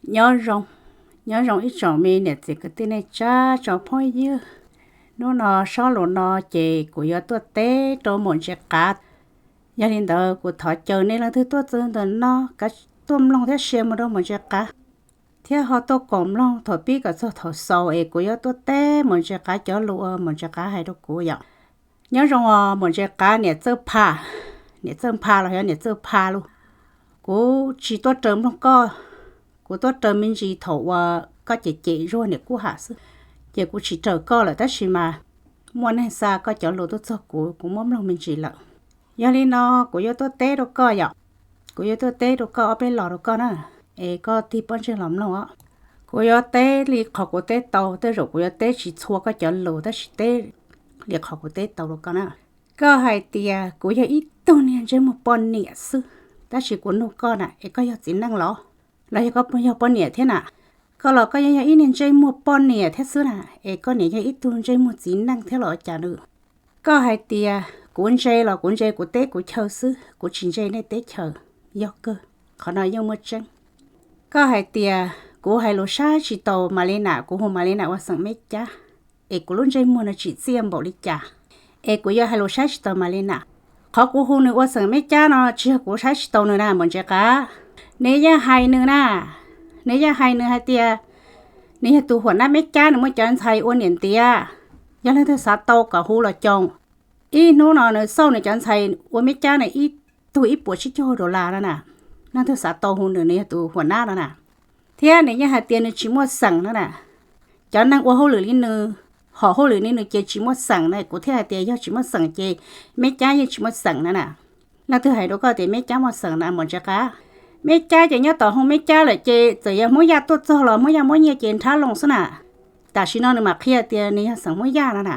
Nyob zoo, nyob zoo ib tsoom me niam txiv kwv tij neej tsa, tsoom phooj ywg. Hnub no sob lus no ces kuv yuav tuaj teb rau maum ntses qav. Yog li ntawd kuv thov caw nej leej twg tuaj txog ntawm no, kav tuaj mloog thiab share mus rau maum ntses qav, thiab ho tuaj koom mloog thaum pib kom txog thaum xaus es kuv yuav tuaj teb maum ntses qav cov lus uas maum ntses qav hais rau kuv yom. Nyob zoo os maum ntses qav niam Txawj Pha, niam Txawj Pha los yog niam Txawj Pha lus. Kuv tsis tuaj raws mloog koj, kuv tuaj raws me ntsis thaum uas koj cem cem Zuag niam Kub Ham xwb, ces kuv tsis raws koj lawm, tab sis mas muaj neeg xa koj cov lus tuaj txog kuv, kuv muab mloog me ntsis lawm. Yog li no kuv yuav tuaj teb rau koj yom, kuv yuav tuaj teb rau koj ob peb los rau koj na, es koj tig pob ntseg los mloog os. Kuv yuav teb li qhov kuv teb tau, tej zaum kuv yuav teb tsis txhua koj cov lus, tab sis teb li qhov kuv teb tau rau koj na. Koj hais tias kuv yog ib tug niag ntsej muag poj niam xwb, tab sis kuv nug koj na, es koj yog txiv neej los, los yog koj yog poj niam thiab na? Koj los koj yeej yog ib niag ntsej muag poj niam thiab xwb na, es koj niam yog ib tug ntsej muag txiv neej thiab los cas nws? Koj hais tias kuv ntse los kuv ntse kuv teb kuv chaw xwb, kuv tsis ntse nej teb chaws. Yog kawg, qhov no yeej muaj tseeb. Koj hais tias kuv hais lus saib tsis taus Malina, kuv hu Malina ua xeem Meb Cab, es kuv lub ntsej muag no tsim txiaj npaum li cas, es kuv yuav hais lus saib tsis taus Malina. Qhov kuv hu nws ua xeem Meb Cab no tsis yog kuv saib tsis taus nws na maum ntses qav. Nws yeej hais nws na, nws yeej hais nws hais tias nws yog tus huam nab Meb Cab, nws muaj cov ntxhais ua niam ntiav. Yog leej twg xav tau kom hu los coos. Ib hnub no nws xauj nws cov ntxhais ua Meb Cab na ib tug ib puas tsib caug dollar no na. Leej twg xav tau hu nws, nws yog tus huam nab no na. Thiab nws yeej hais tias nws tsis muaj xeem no na. Cov neeg ua hauj lwm li nws, hom hauj lwm li nws ces tsis muaj xeem na, kuv thiaj hais tias yog tsis muaj xeem ces Meb Cab yeej tsis muaj xeem no na. Leej twg hais rau koj tias Meb Cab muaj xeem na maum ntses qav? Meb Cab ces nyob tom hoo Meb Cab lawm ces txawm yog Hmoob Yaj tuaj txog los Hmoob Yaj muab nyiaj ces nrhab loo xwb na. Tam sim no nws mam qhia tias nws yog xeem Hmoob Yaj no na.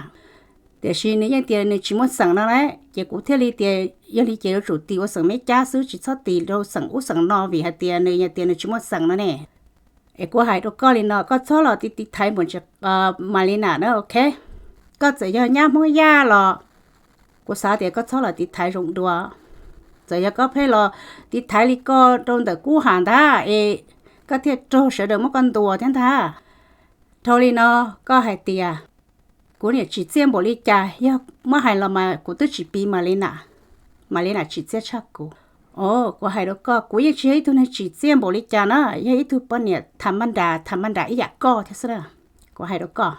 Tiam sis nws yeej tias nws tsis muaj xeem no lawm, ces kuv thiaj li tias yog li ces yuav tsum tis ua xeem Meb Cab xwb, tsis txhob tis rau xeem ub xeem no vim hais tias nws yog tias nws tsis muaj xeem no ne. Es kuv hais rau koj li no, koj txhob los tiv tiv thaiv maum ntses, Malina na, ok? Koj txawm yog nyab Hmoob Yaj los kuv xav tias koj txhob los tiv thaiv zoo dua. Txawm yog koj pheej los tiv thaiv li koj rau ntawm Kub Ham ntag es koj thiaj raug sawv daws muab koj ntuas thiab ntag. Dhau li no, koj hais tias kuv niam tsim txiaj npaum li cas, yog muab hais los mas kuv twb tsis piv Malina. Malina tsim txiaj tshaj kuv. O, kuv hais rau koj, kuv yeej tsis yog ib tug neeg tsim txiaj npaum li cas na, yog ib tug poj niam tham maj nras, tham maj nras ib yam koj thiab xwb na. Kuv hais rau koj,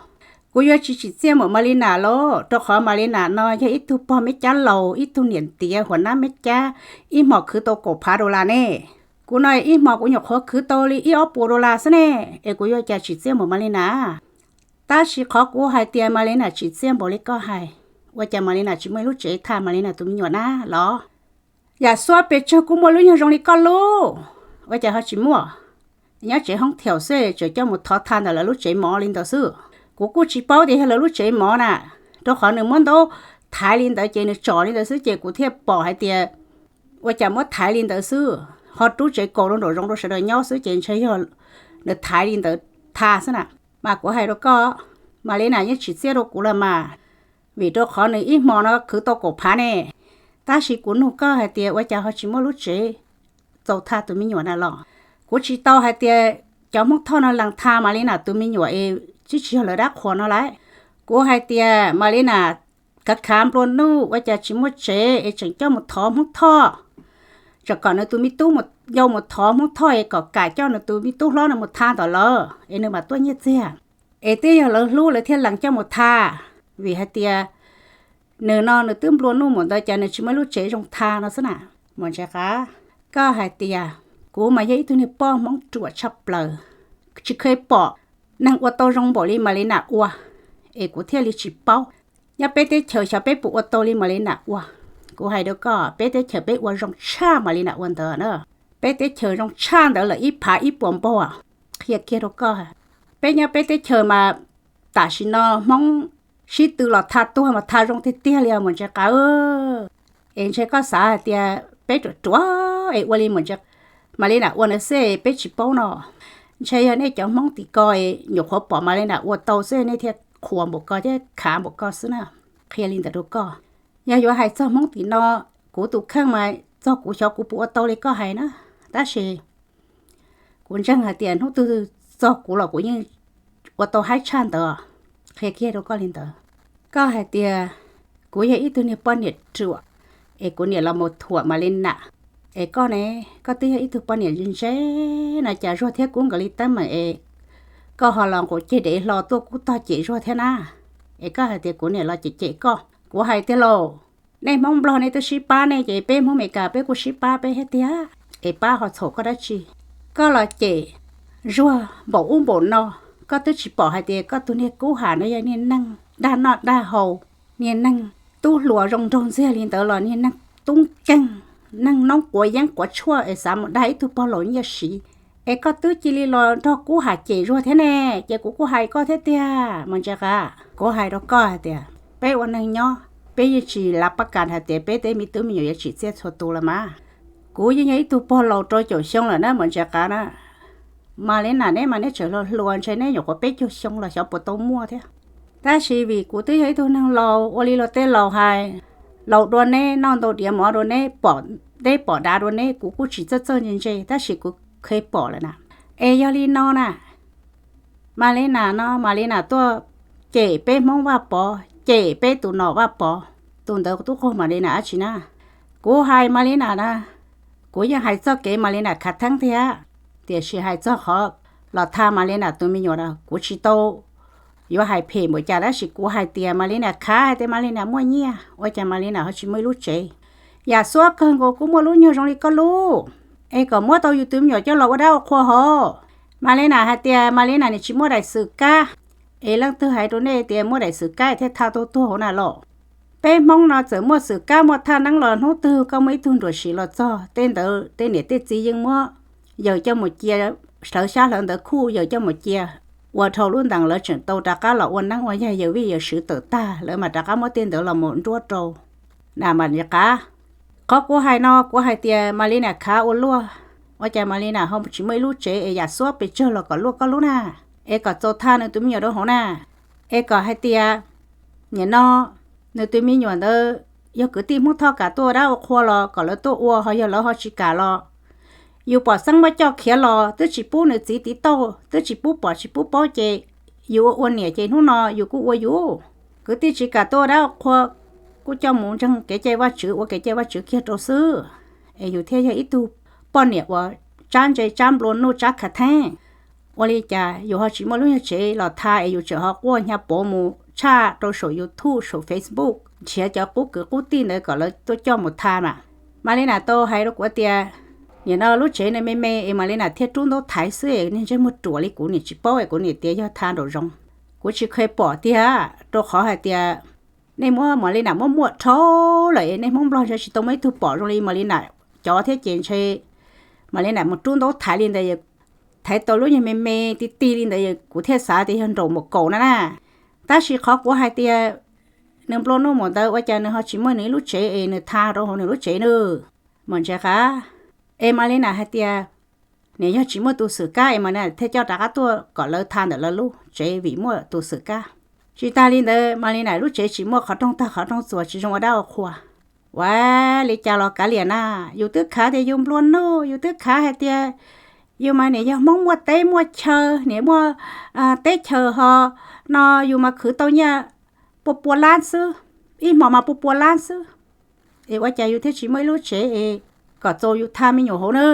kuv yuav tsis tsim txiaj npaum Malina los, rau qhov Malina no yog ib tug pog Meb Cab laus, ib tug niam ntiav huam nab Meb Cab, ib hmos khwv tau kaum phav dollar ne. Kuv no ib hmos kuv nyuam qhuav khwv tau li ib ob puas dollar xwb ne, es kuv yuav cas tsim txiaj npaum Malina. Tab sis qhov kuv hais tias Malina tsim txiaj npaum li koj hais, ua cas Malina tsis muaj ib lub tsev tham Malina tus me nyuam na los? Yam xuab pes tsawg kuj muaj lub nyuag zoo li koj lub, ua cas ho tsis muaj? Nyob tsev hoob thiaum xwb tseem coj mus thov tham ntawm lawv lub tsev mov li ntawd xwb. Kuv kuj tsis paub tias yog lawv lub tsev mov na, rau qhov nws muab ntaub thaiv li ntawd ces nws tsom li ntawd xwb ces kuv thiaj pom hais tias ua cas muab thaiv li ntawd xwb, ho rub tsev kaus rau nraum zoov rau sawv daws nyob xwb ces ntshe yog nws thaiv li ntawd tham xwb na. Mas kuv hais rau koj, Malina yeej tsim txiaj rau kuv lawm mas, vim rau qhov nws ib hmo no khwv tau kaum phav ne. Tab sis kuv nug koj hais tias ua cas ho tsis muaj lub tsev txaus tham tus me nyuam na los? Kuv tsis tau hais tias cov Hmoob Thoj no lees tham Malina tus me nyuam es twb tsis yog lawv dab qhuas no lauj. Kuv hais tias Malina khav khav nplua nuj ua cas tsis muaj tsev es tseem coj mus thov Hmoob Thoj, tseem kom nws tus me tub mus, yau mus thov Hmoob Thoj es kom kam coj nws tus me tub hlob no mus tham ntawm lawv es nws mam tuaj nyiaj txiag. Es twb yog lawv hlub lawv thiaj lees coj mus tham, vim hais tias nws no nws twb nplua nuj mus ntawd cas nws tsis muaj lub tsev zoo tham no xwb na. Maum Ntses Qav, koj hais tias kuv mas yog ib tug niag poj Hmoob ruam tshaj plaws, tsis kheev pom neeg ua tau zoo npaum li Malina ua, es kuv thiaj li tsis paub. Nyob peb teb chaws xyov peb puas ua tau li Malina ua. Kuv hais rau koj, peb teb chaws peb ua zoo tshaj Malina ua ntawd na. Peb teb chaws zoo tshaj ntawd lawm ib phav ib puas npaug. Qhia kiag rau koj, peb nyob peb teb chaws mas tam sim no Hmoob sib tw los tham tuag mas tham zoo tiag tiag li os Maum Ntses Qav. Es ntshe koj xav hais tias peb ruam ruam es ua li Maum Ntses, Malina ua ntawd xwb peb tsis paub no. Ntshe yog nej cov Hmoob tim ko es nyuam qhuav pom Malina ua tau xwb nej thiaj qhuas npaum ko thiab khav npaum ko xwb na. Qhia li ntawd rau koj. Yog yuav hais txog Hmoob tim no, kuv tus kheej mas txog kuv xyov kuv puas ua tau li koj hais na. Tab sis kuv Kuv ntseeg hais tias hnub twg txog kuv los kuv yeej ua tau haib tshaj ntawd. Qhia kiag rau koj li ntawd. Koj hais tias kuv yog ib tug niag poj niam ruam, es kuv niam los mus thuam Malina. Es koj ne, koj twb yog ib tug poj niam ntse ntse no, cas Zuag thiab Kub nkawd li teeb meem es koj ho los nqus ceg dev hlo tuaj kub tog cem Zuag thiab na. Es koj hais tias kuv niam los cem cem koj. Kuv hais tiag lauj, nej Hmoob Nplog nej twb sib pab nej, ces peb Hmoob Meskas peb kuj sib pab peb thiab tiag, es pab ho txhaum koj dab tsi? Koj los cem Zuag npaum ub npaum no, koj twb tsis pom hais tias koj tus niag Kub Ham no yog niag neeg dag noj dag haus, niag neeg tub hluas zoo nraug ntxiag li ntawd los niag neeg tub nkeeg, neeg noob quav yeeb quav tshuaj es xav mus dag ib tug pog laus nyiaj siv. Es koj twb cia li los nrog Kub Ham cem Zuag thiab ne, ces kuv kuj hais koj thiab tiag mas ntse qav. Kuv hais rau koj hais tias peb ua neeg nyob peb yeej tsis lav pab kas hais tias peb tej me tub me nyuam yuav tsim txiaj txhua tus los mas. Kuv yeej yog ib tug pog laus rau caum xyoo lawm na mas ntse qav na. Malina neb mas neb tseem hluas hluas, ntshe neb nyuam qhuav peb caug xyoo los xyov puas tau muaj thiab. Tab sis vim kuv twb yog ib tug neeg laus, ua li luag tej laus hais, laus dua neb noj ntau diav mov dua neb, pom deb pom dav dua neb, kuv kuj tsis txawj txawj ntse ntse, tab sis kuv kheev pom lawm na. Es yog li no na, Malina no, Malina tuaj cem peb Hmoob Vaj Pov, cem peb tus nom Vaj Pov, tus ntawd tub qaug Malina dab tsi na? Kuv hais Malina na, kuv yeej hais txoj kev Malina khav theeb thiab, tiam sis hais txog qhov los tha Malina tus me nyuam na, kuv tsis tau yuav hais phem npaum cas, tab sis kuv hais tias Malina khav, hais tias Malina muaj nyiaj, ua cas Malina ho tsis muaj ib lub tsev? Yam xuab kawg nkaus kuj muaj lub nyuag zoo li koj lub, es kom muab tau yus tus me nyuam coj los ua dab ua qhua hov. Malina hais tias Malina nim tsis muaj daim xwm kab, es leej twg hais rau nej tias muaj daim xwm kab thiaj tha tau tuag hauv na los? Peb Hmoob no txawm muaj xwm kab muaj thaj neeb los hnub twg koj muaj ib tug nruam sim los txog, tej ntawd tej niam tej txiv yeej muab yawm coj mus cia, hlawv xyab hlawv ntawv khuj yawm coj mus cia, ua dhau lub ntees lawv tseem tau rov qab los ua neeb ua yaig, yawm vij yawm swv tawm tag lawv mam rov qab muab tej ntawd los mus nruab rau. Na mas li qab, qhov kuv hais no kuv hais tias Malina khav ua luaj, ua cas Malina ho tsis muaj ib lub tsev es yam xuab pes tsawg los kom luaj koj lub na, es kom txaus tha nws tus me nyuam rau hauv na, es kom hais tias nim no nws tus me nyuam ntawd yog kwv tij Hmoob Thoj kam tuaj ua dab ua qhua los kom lawv tuaj ua, ho yog lawv ho tsis kam los yus pom xeeb muab coj khiav los twb tsis pub nws txiv tiv tauj, twb tsis pub pom tsis pub paub ces yus ua ua niam ces hnub no yus kuj ua yus. Kwv tij tsis kam tuaj ua dab ua qhua kuj coj mus ntseeg kev cai Vajtswv, ua kev cai Vajtswv kiag rau xwb, es yus thiaj yog ib tug poj niam uas tsab ntse tsab nplua nuj tsab khav theeb. Ua li cas yus ho tsis muaj lub nyuag tsev los tha es yus tseem ho quaj hnyav pov mus tshaj rau saum YouTube saum Facebook nrhiav cov qub kwv qub tij ntawd kom lawv tuaj coj mus tha mas. Malina tau hais rau kuv tias nim no lub tsev nws me me es Malina thiaj rub ntaub thaiv xwb, niag ntsej muag ruam li kuv nim tsis paub es kuv nim tias yog tha nraum zoov. Kuv tsis kheev pom tiag, rau qhov hais tias nej muab Malina muab muaj dhau lawm es nej Hmoob Nplog ntshe tsis tau muaj ib tug pom zoo li Malina cov thiab ces ntshe Malina mus rub ntaub thaiv li ntawd, thaiv tau lub nyuag me me ti ti li ntawd, kuv thiaj xav tias yog nraum mus kaum na na. Tab sis qhov kuv hais tias nws nplua nuj mus ntawd ua cas nws ho tsis muaj nws ib lub tsev es nws tha rau hauv nws lub tsev na? Mas ntse qab, es Malina hais tias nim yog tsis muaj tus xwm kab es Malina thiaj coj rov qab tuaj kom lawv tha ntawm lawv lub tsev vim muaj tus xwm kab. Tsis tas li ntawd Malina lub tsev tsis muaj qhov rooj tag qhov rooj txuas, tsis zoo ua dab ua qhua. Ua li cas los kav liam na, yus twb khav tias yus nplua nuj, yus twb khav hais tias yus mas nim yog Hmoob muaj teb muaj chaw, nim muaj teb chaws ho no, yus mas khwv tau nyiaj pua pua lab xwb, ib hmo mas pua pua lab xwb. Es ua cas yus thiaj tsis muaj ib lub tsev es kom txaus yus tha me nyuam hauv na?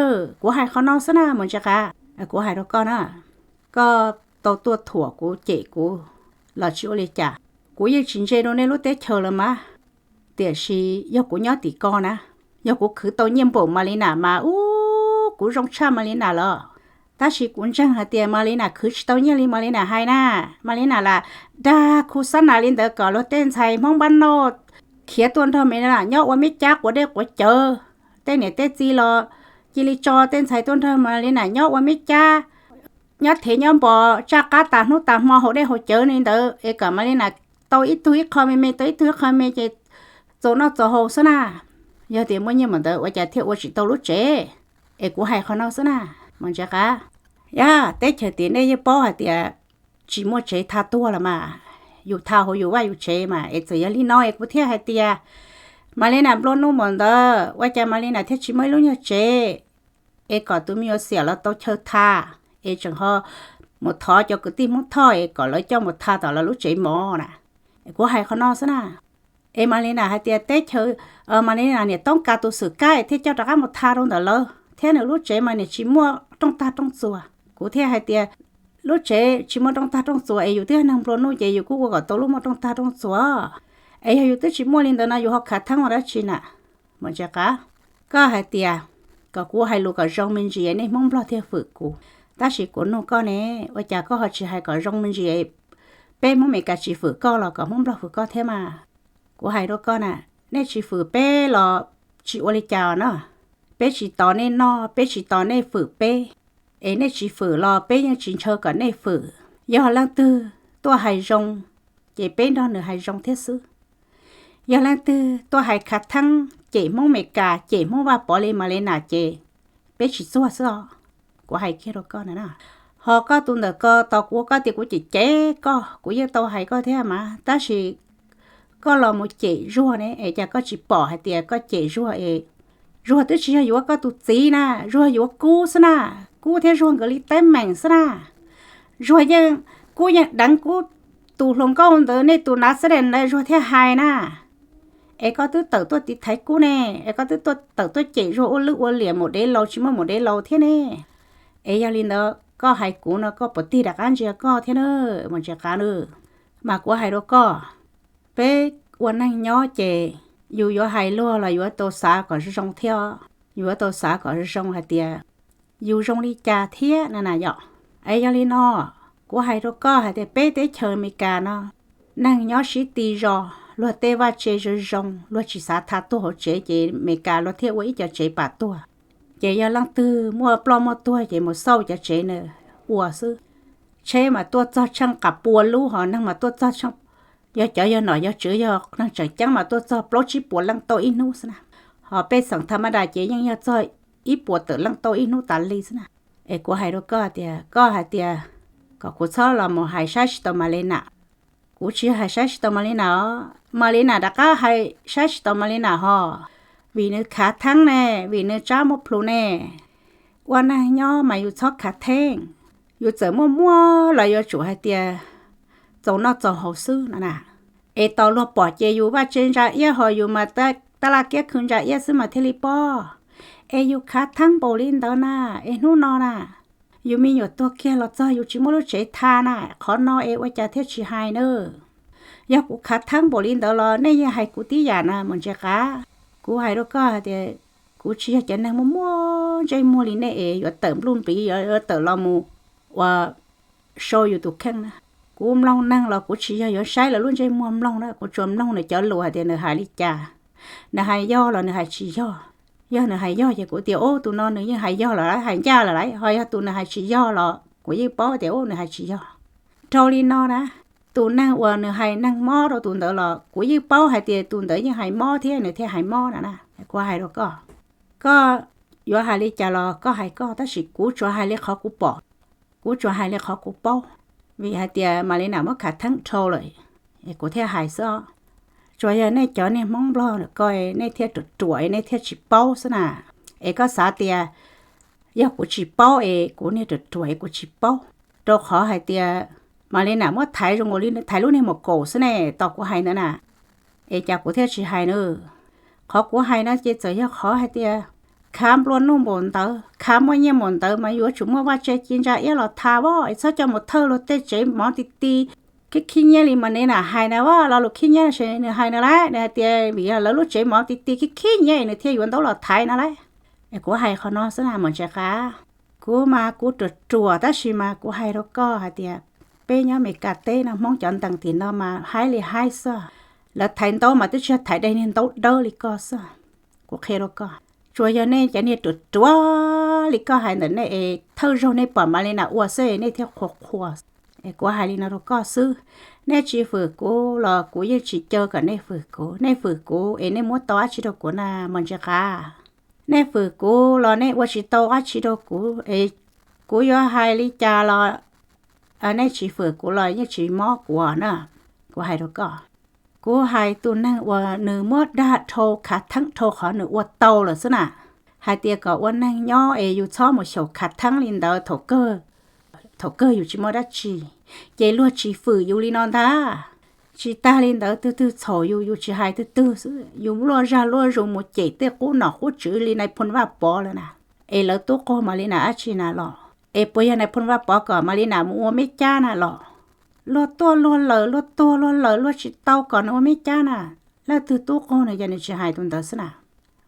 Kuv hais qhov no xwb na mas ntse qab, kuv hais rau koj na, koj tau tuaj thuam kuv cem kuv los tsis ua li cas, kuv yeej tsis ntse rau nej lub teb chaws lawm mas. Tiam sis yog kuv nyob tim ko na, yog kuv khwv tau nyiaj npaum Malina mas ub, kuv zoo tshaj Malina lawm. Tab sis kuv ntseeg hais tias Malina khwv tsis tau nyiaj li Malina hais na. Malina lam dag khu xab nas li ntawd kom luag tej ntxhais Hmoob npab noj khiav tuaj nrog Malina nyob ua me cab quav dej quav cawv. Tej niam tej txiv los cia li tso tej ntxhais tuaj nrog Malina nyob ua me cab, nyob thev nyob npos tsaj qab tas hnub tas hmo haus dej haus cawv li ntawd es kom Malina tau ib tug ib qho me me, tau ib tug ib qho me ces txaus noj txaus haus xwb na. Yog tias muaj nyiaj mus ntawd ua cas thiaj ua tsis tau lub tsev? Es kuv hais qhov no xwb na mas ntse qab. Yog teb chaws tim nej yeej paub hais tias tsis muaj tsev tha tuag los mas, yus tha hauv yus vaj yus tsev mas. Es txawm yog li no es kuv thiaj hais tias Malina nplua nuj mus ntawd ua cas Malina thiaj tsis muaj ib lub nyuag tsev? es kom tus me nyuam xiam los tau chaw tha, es tseem ho mus thov cov kwv tij Hmoob Thoj es kom lawv coj mus tha tom lawv lub tsev mov na. Kuv hais qhov no xwb na. Es Malina hais tias teb chaws, Malina niam toob kas tus xwm kab thiaj coj rov qab mus tha rau ntawm lawv thiab nws lub tsev mas niam tsis muaj rooj tag rooj txuas. Kuv thiaj hais tias lub tsev tsis muaj rooj tag rooj txuas es yus twb yog neeg nplua nuj ces yus kuj ua kom tau lub muaj rooj tag rooj txuas. Es yog yus twb tsis muaj li ntawd no yus ho khav theeb ua dab tsi na? Mos Ntses Qav, koj hais tias kom kuv hais lus kom zoo me ntsis nej Hmoob Nplog thiaj fwm kuv. Tab sis kuv nug koj ne, ua cas koj ho tsis hais kom zoo me ntsis, peb Hmoob Meskas tsis fwm koj los kom Hmoob Nplog fwm koj thiab mas? Kuv hais rau koj na, nej tsis fwm peb los tsis ua li cas na. Peb tsis tos nej noj, peb tsis tos nej fwm peb, es nej tsis fwm los peb yeej tsis ntshaw kom nej fwm. Yog leej twg tuaj hais zoo, ces peb nrog nws hais zoo thiab xwb. Yog leej twg tuaj hais khav theeb cem Hmoob Meskas, cem Hmoob Vaj Pov li Malina ces peb tsis txuag xwb os. Kuv hais kiag rau koj na. Ho koj tus ntawm ko tos kuv, koj tias kuv cem cem koj, kuv yeej tau hais koj thiab mas, tab sis koj los mus cem Zuag ne, es cas koj tsis pom hais tias koj cem Zuag es Zuag twb tsis yog yuav koj tus txiv na, Zuag yuav Kub xwb na. Kub thiab Zuag nkawd li teeb meem xwb na. Zuag yeej, Kub yeej deev Kub tus hluas nkauj ntawd, nej tus nav xab dees ntawd Zuag thiaj hais na. Es koj twb tawm tuaj tiv thaiv Kub ne, es koj twb tawm tuaj cem Zuag ua lwj ua liam, mus dev laus tsis muaj mus dev laus thiab ne. Es yog li ntawd koj hais kuv no koj puas tig rov qab ntsia koj thiab na, Mos Ntses Qav na? Mas kuv hais rau koj, peb ua neeg nyob ces yus yuav hais luag los yuav tau xav kom zoo zoo thiab, yuav tau xav kom zoo zoo hais tias yus zoo li cas thiab na na yom. Es yog li no, kuv hais rau koj hais tias peb teb chaws Amelikas no, neeg nyob sib ti zos, luag tej vaj tse zoo zoo, luag tsis xav tha tuag hauv tsev ces Amelikas luag thiaj ua ib co tsev pam tuag. Ces yog leej twg muaj ploj muaj tuag ces mus xauj cov tsev na ua xwb. Tsheb mas tuaj txog tsheej qas pua lub, ho neeg mas tuaj txog tsheej, yog cov yog nom yog tswv yog neeg tseem ceeb mas tuaj txog plaub tsib puas leej tauj ib hnub xwb na. Ho pej xeem tha maj das ces yeej yog txog ib puas tawm leej tauj ib hnub tas li xwb na. Es kuv hais rau koj tias, koj hais tias kom kuv txhob los mus hais saib tsis taus Malina. Kuv tsis yog hais saib tsis taus Malina os, Malina rov qab hais saib tsis taus Malina ho, vim nws khav theeb ne, vim nws tsab muaj plhus ne. Ua neeg nyob mas yus txhob khav theeb, yus txawm muaj muaj los yuav tsum hais tias txaus noj txaus haus xwb no na. Es tos luag pom ces yus vaj tse ntsa iab ho yus mas tab laj kiab khw ntsa iab xwb mas thiaj li pob. Es yus khav theeb npaum li ntawd na, es hnub no na, yus me nyuam tuag kiag los txog yus tsis muaj lub tsev tha na, qhov no es ua cas thiaj tsis hais na? Yog kuv khav theeb npaum li ntawd los nej yeej hais kuv tib yam na, Mos Ntses Qav. Kuv hais rau koj hais tias kuv tsis yog cov neeg muaj muaj ntsej muag li nej es yuav tawm npluj npiv, yuav tawm los mus ua show yus tus kheej na. Kuv mloog neeg los kuv tsis yog yuav saib lawv lub ntsej muag mloog na, kuv tsuas mloog nws cov lus hais tias nws hais li cas. Nws hais yog los nws hais tsis yog. Yog nws hais yog ces kuv tias, ub, tus no nws yeej hais yog lawm, hais ncaj lawm lauj. Ho yog tus nws hais tsis yog los kuv yeej paub tias, ub, nws hais tsis yog. Dhau li no na, tus neeg uas nws hais neeg mob rau tus ntawd los kuv yeej paub hais tias tus ntawd yeej hais mob thiab nws thiaj hais mob na na. Kuv hais rau koj, koj yuav hais li cas los koj hais koj, tab sis kuv tsuas hais li qhov kuv pom, kuv tsuas hais li qhov kuv paub. Vim hais tias Malina muab khav theeb dhau lawm, es kuv thiaj hais xwb. Tsuas yog nej cov niag Hmoob Nplog ko nej thiaj ruam ruam nej thiaj tsis paub xwb na. Es koj xav tias yog kuv tsis paub es kuv niag ruam ruam es kuv tsis paub, rau qhov hais tias Malina muab thaiv zoo nkaus li thaiv lub niag maum kaum xwb ne, tos kuv hais ntawd na. Es cas kuv thiaj tsis hais na? Qhov kuv hais no ces txawm yog qhov hais tias khav nplua nuj npaum ntawd, khav muaj nyiaj npaum ntawd mas yuav tsum muaj vaj tse ci ntsa iab los tha as, es txhob coj mus thawj luag tej tsev mov ti ti khib khib nyiab li Malina hais na as. Lo lus khib nyiab no nws hais no lauj, nws hais tias vim yog lawv lub tsev mov ti ti khib khib nyiab nws thiaj yuav ntaub los thaiv no lauj. Es kuv hais qhov no xwb na, Mos Ntses Qav. Kuv mas kuv ruam ruam tab sis mas kuv hais rau koj hais tias peb nyob Amelikas teb no Hmoob cov ntees tim no mas haib li haib xwb. Lawv thaiv ntaub mas twb tsis yog thaiv daim niag ntaub dawb li koj xwb. Kuv qhia rau koj, tsuas yog nej cov niag ruam ruam li koj hais ntawm nej es thawj zaug nej pom Malina ua xwb nej thiaj qhuas qhuas. Es kuv hais li no rau koj xwb, nej tsis fwm kuv los kuv yeej tsis caw kom nej fwm kuv, nej fwm kuv es nej muab tau dab tsi rau kuv na, Mos Ntses Qav? Nej fwm kuv los nej ua tsis tau dab tsi rau kuv es kuv yuav hais li cas los nej tsis fwm kuv los yeej tsis mob kuv na. Kuv hais rau koj, kuv hais tus neeg uas nws muab dag dhau khav theeb dhau qhov nws ua tau lawm xwb na. hais tias kom ua neeg nyob es yus txhob mus xyaum khav theeb li ntawd thaum kawg yus tsis muaj dab tsi, ces luag tsis fwm yus li no ntag. Tsis tag li ntawd, twg twg txhaum yus, yus tsis hais twg twg xwb, yus luaj zaj luaj zus mus cem tej qub nom qub tswv li nais phoo Vaj Pov lawm na. Es lawv tub qaug Malina dab tsi na los? Es puas yog nais phoo Vaj Pov kom Malina mus ua meb cab na los? Luag tuaj luag lawm, luag tuag luag lawm, luag tsis tau kom nws ua meb cab na. Leej twg tub qaug nws ces nws tsis hais tus ntawd xwb na.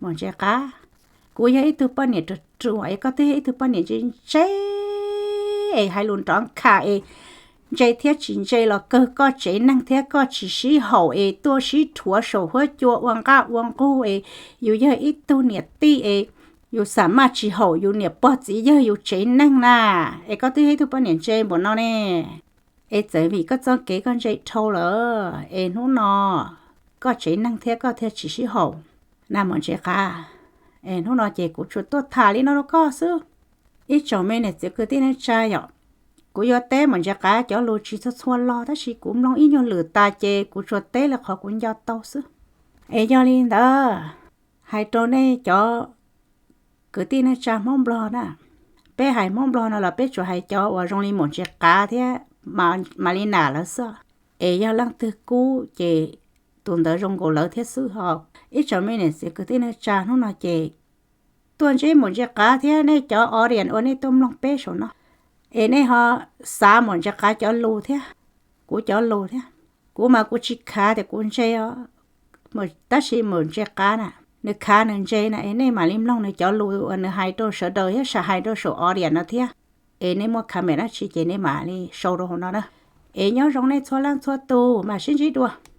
Maum Ntses Qav, kuv yog ib tug poj niam ruam ruam es koj twb yog ib tug poj niam ntse ntse es hais lus nrov nkha es ntse thiab tsis ntse los kawg koj tsev neeg thiab koj tsis sib haum es tuaj sib rhuav saum huab cua ua nqaj ua nqug es yus yog ib tug niam tij es yus xam maj tsis haum yus niam pog txiv yawg yus tsev neeg na. Es koj twb yog ib tug poj niam ntse npaum no ne, es txawm vim koj txoj kev koj ntse dhau lawm es hnub no koj tsev neeg thiab koj thiaj tsis sib haum na Maum Ntses Qav. Es hnub no ces kuv tsuas tuaj tham li no rau koj xwb. Ib tsoom me niam txiv kwv tij neej tsa yom, kuv yuav teb Maum Ntses Qav cov lus tsis txhua txhua lo tab sis kuv mloog ib nyuag lwm tas ces kuv tsuas teb li qhov kuv nco tau xwb. Es yog li ntawd, hais rau nej cov kwv tij neej tsa Hmoob Nplog na, peb hais Hmoob Nplog no los peb tsuas hais cov uas zoo li Maum Ntses Qav thiab Malina lawv xwb. Es yog leej twg kub ces tus ntawd zoo nkaus lawv thiab xwb ho. Ib tsoom me niam txiv kwv tij neej tsa hnub no ces tuaj ntsib Maum Ntses Qav thiab nej cov audience uas nej tuaj mloog peb saum no, es nej ho xav Maum Ntses Qav cov lus thiab kuv cov lus thiab. Kuv mas kuv tsis khav tias kuv ntse os, tab sis Maum Ntses Qav na, nws khav nws ntse na, es nej mam li mloog nws cov lus uas nws hais rau sawv daws thiab sam hais rau saum audience no thiab. Es nej muaj comment dab tsi ces nej mam li sau rau hauv no na. Es nyob zoo nej txhua leej txhua tus, mam sib ntsib dua.